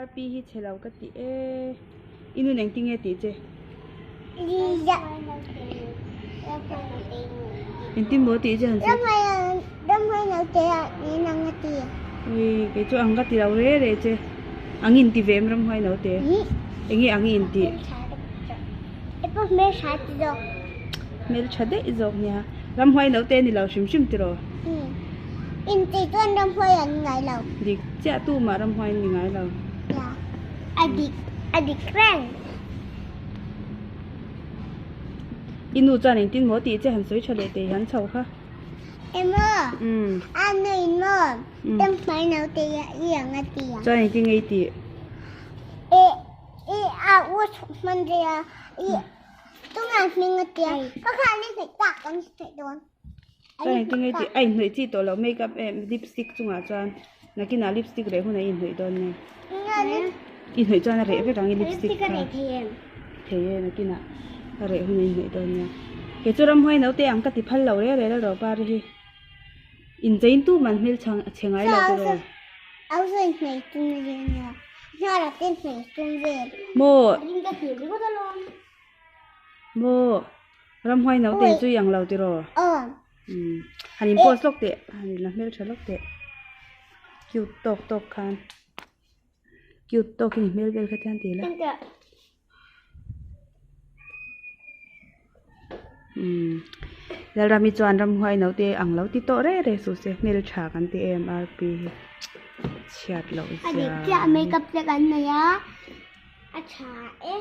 Rp hi chhe lo ka ti e. I nun engtin nge tih che? Engtin maw tih che han sawi? Ui kei chu ang ka ti lo re re che. Ang in ti ve em ramhuai naute? Enge ang i intih? Hmeltha daih zawk nia. Ramhuai naute ni lo hrim hrim tiraw? Intih chuan ramhuai an ngai lo. Dik chiah tu mah ramhuai an ni ngai lo. Ya, a dik, a dik reng. I nu chuan engtin maw tih che han sawi tha leh teh han chho kha. Emaw, a nu in maw, ramhuai naute i ang a ti a. Chuan engtin nge i tih? E, i a u chhuk hman rei a, i tunga hming a tia, ka kha ni hnaih tak kan hnaih dawn. Chuan engtin nge tih a inhnawih chi tawh loh makeup em lipstick chungah chuan nakinah lipstick reh hunah i inhnawih dawn nia. I hnawih chuan a reh vek ang i lipstick kha. Thei e nakinah a reh hunah i inhnawih dawn nia. Kei chu ramhuai naute ang ka ti phal lo rel rel a ro par hi. Inchein tu man hmel chhe chhe ngai lo tiraw. Maw maw. Ramhuai naute hi chu i ang lo tiraw? Umm han in post lawk teh han in la hmeltha lawk teh cute tawk tawk khan cute tawk in hmel vel kha tian ti ila umm Lalrami chuan ramhuai naute ang lo ti tawh reng reng suh se hmeltha kan ti em RP hi chhiat loh zia. A dik chiah makeup te kan nei a a tha e.